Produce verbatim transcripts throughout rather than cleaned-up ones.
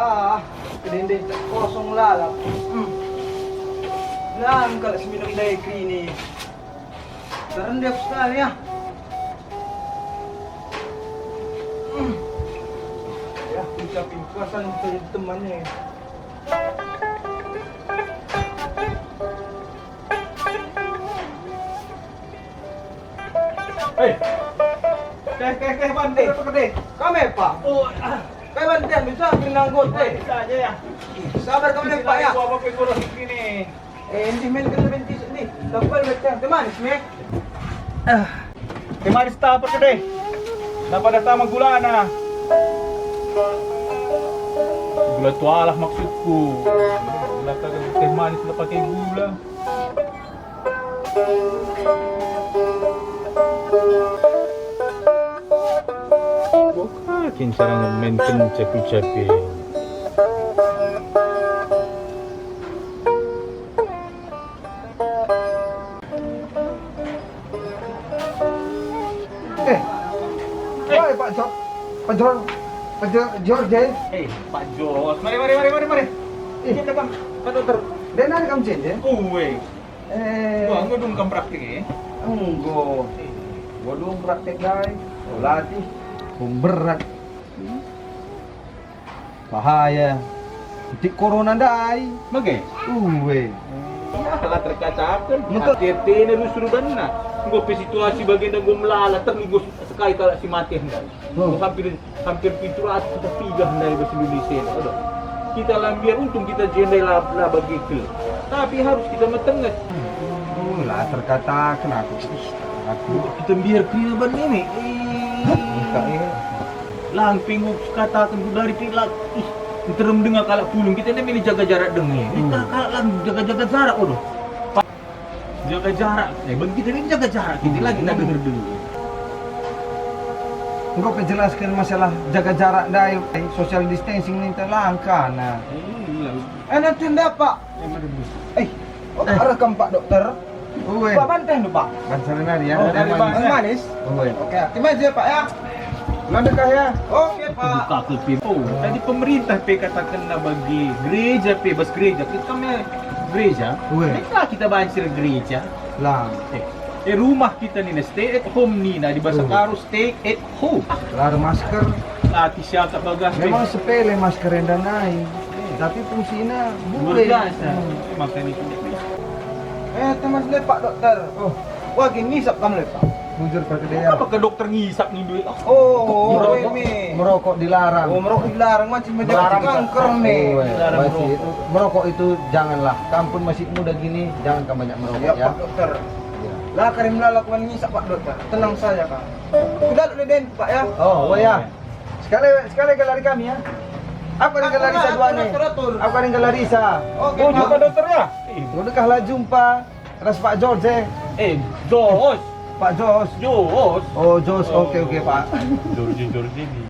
Ah, kedende kosong lalap. Hmm. Lang kalak si minum ndai kerina. Terendep sekali ya. Hmm. Ya, ucapin kuasa untuk temannya. Hei. Teh, teh, teh, Bante. Teh, teh, teh. Kami, Pak. Oh, ah. Kai, Bante, bisa bilang anggot, teh? Bisa aja ya. Sabar kamu, Pak, ya. Apa, apa, apa, ini? Eh, ini main kena benci sini. Tampal macam teh manis, Mek. Ah. Teh manis tak apa deh. Napa dah tama gulana? Gula tualah maksudku. Gula kagak teh manis nggak pakai gula. Wah, kin cara main kenca ku capi. Eh, eh, Pak Jo-, Pak Jo-, Pak Jo-, George. Eh, Pak Jos, mari, mari, mari, mari, mari. Eh. Sini, Pak, Pak Dokter. Denari kam sini? Uwe. Eh. Wah, enggo dung kam praktik, eh? Enggo. Eh. Enggo dung praktik, dai. Latih. Berat. Bahaya. Ntik corona ndai. Bage? Uwe. Ya, la terkataken. Maka T T ne rusur banna. Enggo pe situasi bagenda enggo melala, terlinggus sekai kalak si mate ndai. Oh. Enggo hampir, hampir pitu ratus atau tiga ndai bas Indonesia ini. Aduh. Kita la mbiar untung kita je ndai la, la bage kal. Tapi harus kita metenget. Oh, la terkataken aku. Ih, aku. Kita mbiar kerina ban ini. Ih. Engka, eh. Lang pe enggo kukataken ku dari pe la, ih, nterem denga kalak pulung, kita enda meli jaga jarak denga. Ini Hmm. kalak, kalak lang jaga-jaga jarak, waduh. Pa-, jaga jarak, eh, bagi kita ini jaga jarak, kita Hmm. lagi tak denger dulu. Enggo pe jelasken masalah jaga jarak ndai, social distancing ninta langkana. Iya. Eh, nanti nda, Pak. Eh, mari, Bos. Eh, oh, Eh. arah kam, Pak Dokter? Uwe. Pak, banten tu, Pak. Bansaran nari, ya. Oh, dari Bang. Bang Manis. Uwe. Oke, terima kasih, Pak, ya. Landekah, ya. Oke, Pak. Buka aku pintu. Tadi pemerintah pe katakenna bagi gereja pe, bas gereja. Kita me gereja. Uwe. Mereka kita banjir gereja. Lah. Eh, eh, rumah kita ni, stay at home ni, nah, di bahasa Uwe. Karo, stay at home. Lar masker. Latih siakap bagah. Memang sepele masker enda nai, tapi fungsina luar bure. Biasa. Hmm. Makanya itu. Eh, teman saya, Pak Dokter. Oh. Wah, gini ngisap kamu, Pak. Bujur, Pak Gede, ya. Apa ke dokter ngisap nih duit? Oh, merokok, ini. Merokok dilarang. Oh, merokok dilarang, macam macam Dilarang. Kanker nih. Oh, iya. Dilarang masih merokok. Merokok itu janganlah. Kamu pun masih muda gini, jangan kamu banyak merokok, ya. Siap, Pak Dokter. Iya. Lah, karim lah lakukan ngisap, Pak Dokter. Tenang saja, Kak. Sudah dulu den, Pak, ya. Oh, oh, ya. Sekali, sekali ke lari kami, ya. Aku ada ke lari saduanya. Atur, atur, atur. Aku ada ke lari sa. Oke, Pak. Jumpa dokter, ya. Udah kah lah jumpa ras Pak George, eh? Eh, Jos. Pak Jos. Jos. Oh, Jos. Oh. Oke, oke, Pak. George, George ini.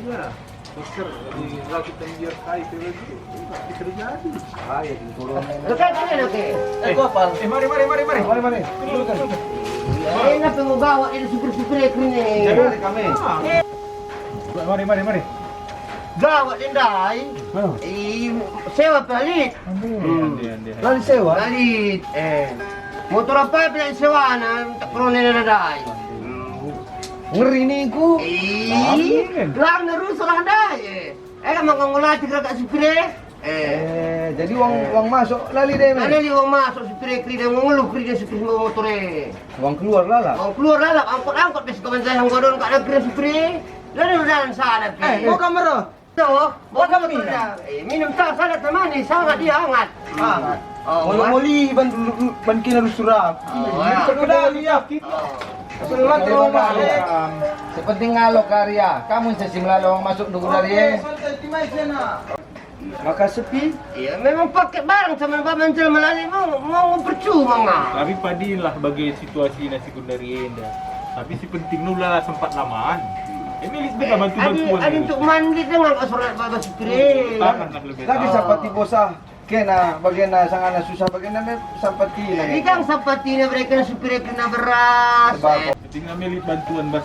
Iya. Dokter, di lagi tenggiar kai teologi, tapi terjadi. Saya di corona ini. Lo kan tanya nanti. Eh, gua apa? Eh, mari, mari, mari, mari. Mari, mari. Dulu, dulu. Enak tuh bawa ini super-super ya, kini. Jadi, mari kami. Ah. Mari, mari, mari. Gawat, Indai. Hah? Ih, sewa pelit. Ande, ande, ande. Lali sewa? Lali, eh. Motor apa pe sewana, tak perlu nina nadai. Ngeri niku. Ih, lang nerus lah ndai, eh. Eh, maka ngulati gerak supir, eh. Eh, jadi uang, eh, uang masuk lali deh, men? Lali uang masuk supir, kerida ngeluh, kerida supir semua motor, eh. Uang keluar lalap? Uang keluar lalap, angkot-angkot bes kawan saya nggodon kat negeri supir, eh. Lalu jalan sana, eh, eh. Mau kamera? Tuh, mau kamera? Eh, minum teh sana temani, sangat dia hangat. Ah. Oh, moli-moli ban, ban kena rusur aku. Oh, ya. Iya, perlu dah lihat. Oh. Sepenting ngalo karya. Kamu sesi melalo masuk dulu dari, eh. Oke, santai, timai sana. Maka sepi. Iya, memang pakai barang sama Bapak Menjel melani mau, mau percuma, nggak? Tapi padinlah bagi situasi nasi kundari enda. Tapi si penting nula sempat laman. Ini lihat bantu-bantuan. Ada untuk mandi dengan surat Bapak Supri. Tanganlah lebih. Lagi tahu. Sampat tibosa. Kena bagena sangana susah bagena me sampatina. Ikang sampatina mereka supir kena beras. Sembako. Eh. Jadi ngami lit bantuan bas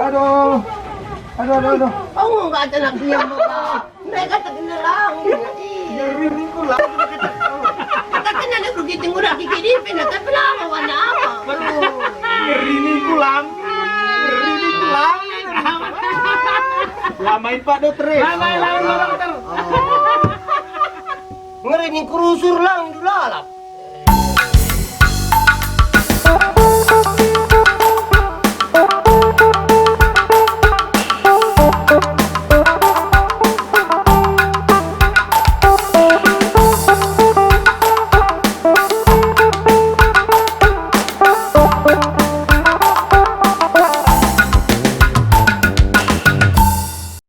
Aduh. Aduh, aduh, aduh. Oh, enggak ada lagi yang buka. Mereka terkena lang. Ngeri ningku lang. Kata kena ada begitu murah dikit, tapi lama warna apa? Aduh. Ngeri ningku lang. Ngeri ningku lang. Lama ipak dokter. Lama, lama, dokter. Ngeri ningku rusur lang, dulalap.